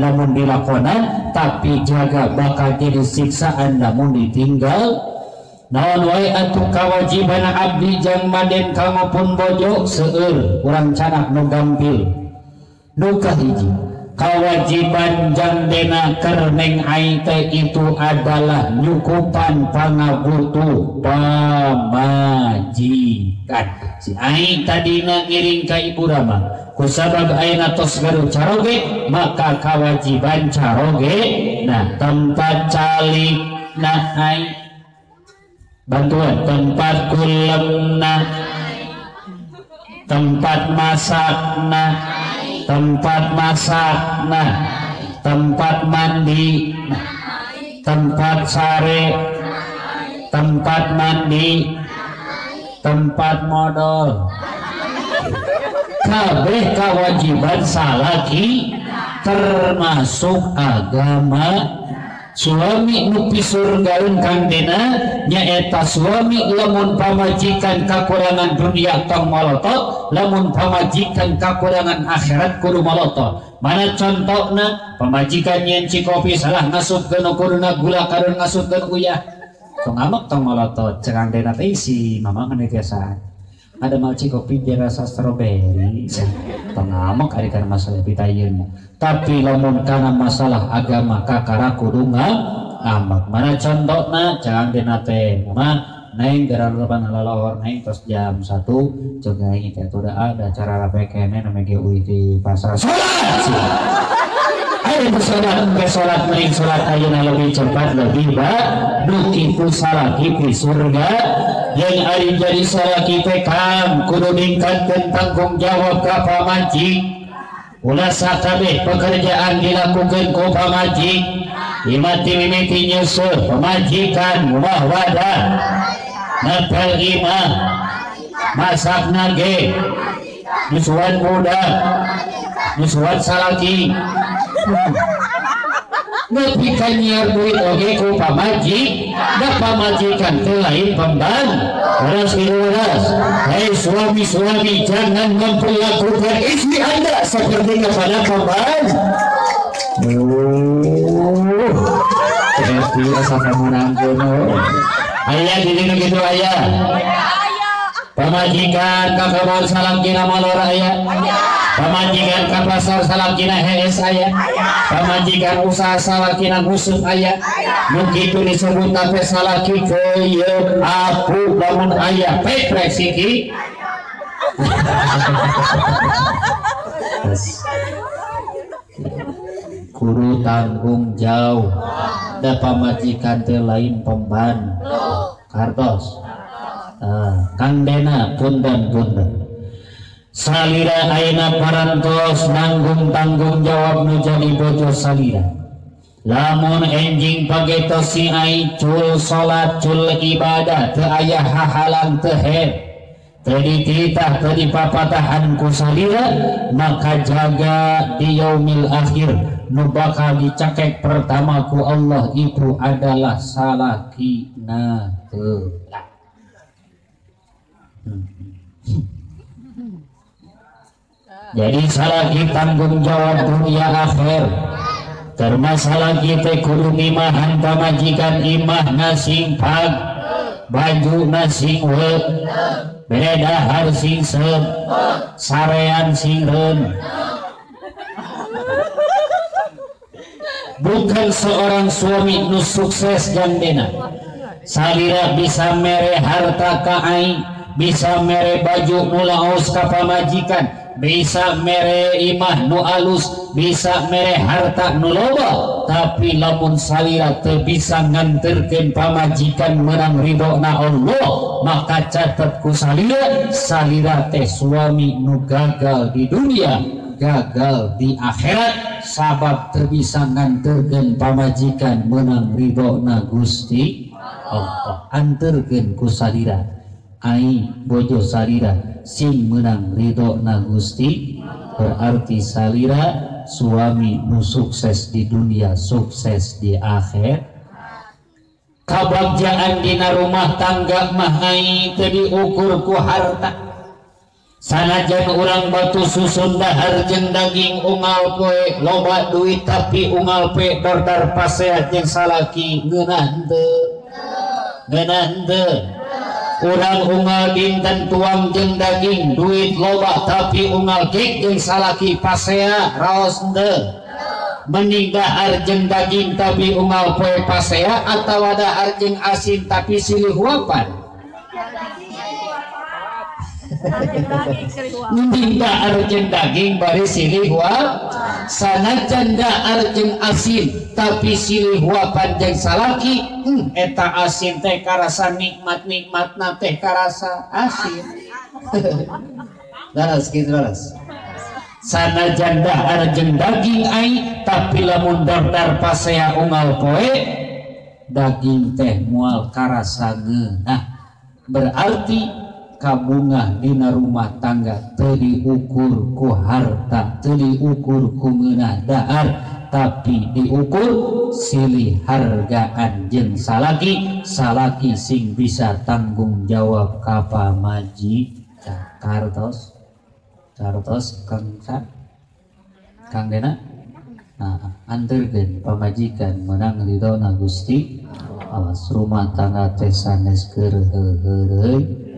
Lamun dilakonan tapi jaga bakal jadi siksaan lamun ditinggal. Naon wae atuh kewajiban abdi jang maden kanggo pun bojo seueur urang canak nu gampil. Nu kahiji kewajiban jang dena keur neng ai teh itu adalah nyukupan pangabutuh pamajikan. Si ai tadina ngiring ka ibu rama kusabab ayeuna tos gaduh caroge maka kewajiban caroge nah tempat calik nah ai bantuan tempat kulemna tempat masakna tempat masakna tempat mandi nah, tempat sare tempat mandi tempat modal kabeh kewajiban salaki termasuk agama. Suami nu pisurgaeun Kang Dena nyaeta suami lamun pamajikan kakurangan dunia tong molotot, lamun pamajikan kakurangan akhirat kudu molotot. Mana contokna pamajikan nyen cikopi salah ngasupkeun kuduna gula kadon ngasupkeun uyah tong amek tong molotot. Cek Kang Dena teh si mama kan biasaan ada mau cikopi dia rasa stroberi tong amek ari kana masalah pitayeun. Tapi lamun kana masalah agama kakara kudu ngamek. Mana contokna cek Dena teh mama neng gara depan lalahor neng tos jam 1 coba ini teh udah ada acara rapi kene namanya GUI di pasar sholat. Ayo bersolat ke sholat mending sholat ayeuna lebih cepat lebih baik. Nu kitu salaki di surga yang ari jadi salaki teh kang kudu ningkatkeun tanggung jawab ka pamajik. Ulah sakabeh pekerjaan dilakukan ku pamajik. Imati mimiti nyusul pamajikan rumah wadah nepel imah masak nage nyusuan budak nyusuan salaki nepi ka nyiar duit oge ku pamajik da pamajikan teh lain pemban. Waras waras. Hei suami-suami, jangan memperlakukan istri Anda seperti kepada pemban. Ayah di sini gitu ayah. Pamajikan ka kebon salakina malora ayah. Pamajikan ka pasar salakina hees ayah. Pamajikan usaha salakina nguseup ayah. Nu kitu disebut teh salaki keuyeut apu lamun ayah peprek siki. Kudu tanggung jauh. Da pamajikan teh lain pemban. Kartos. Kang Dena punten-punten. Salira ayeuna parantos nanggung tanggung jawab nu jadi bojo salira. Lamun enjing pagetos si ai cul salat cul ibadah teu aya hahalang teu head teu dititah teu dipapatahan ku salira maka jaga di yaumil akhir nu bakal dicakek pertama ku Allah itu adalah salakina heula. Jadi salaki tanggung jawab dunia akhir. Termasalah kita kudu ngimahan pamajikan imah nasing pag baju nasing wet bere dahar sing seub sarean sing reun. Bukan seorang suami nu sukses jandena salira bisa mere harta ka aing, bisa mere baju nu laos ka pamajikan, bisa mere imah nu alus, bisa mere harta nu loba, tapi lamun salira teu bisa nganterkeun pamajikan menang ridona Allah, maka catet ku salira, salira teh suami nu gagal di dunia, gagal di akhirat, sabab teu bisa nganterkeun pamajikan menang ridona Gusti Allah. Anterkeun ku salira ai bojo salira sing menang ridho na Gusti, berarti salira suami nu sukses di dunia sukses di akhir. Kabagjaan dina rumah tangga mah ai teu diukur ku harta. Sanajan urang batu susun dahar jeung daging unggal poe loba duit tapi unggal poe dordar pasea jeung salaki ngeunah henteu? Ngeunah henteu? Urang unggal dinten tuang jeung daging duit loba tapi unggal gek jeung salaki pasea raos henteu? Mending dahar jeung daging tapi unggal poe pasea atawa dahar jeung asin tapi silih huapan? Mending dahar jeung daging bari silih huap. Sanajan dahar jeung asin tapi silih huapan jeung salaki, eta asin teh karasa nikmat-nikmatna teh karasa asin. Laras kitu laras. Sanajan dahar jeung daging ai tapi lamun dordar pasea unggal poe daging teh moal karasa geunah. Berarti kabungah dina rumah tangga teu diukur ku harta, teu diukur ku ngeunah dahar, tapi diukur silih hargaan jeung salaki, salaki sing bisa tanggung jawab ka pamajikan. Kartos kartos Kang sa Kang Dena, nah anterkeun pamajikan meunang ridona Gusti Allah. Rumah tangga teh sanes keur heuheureui.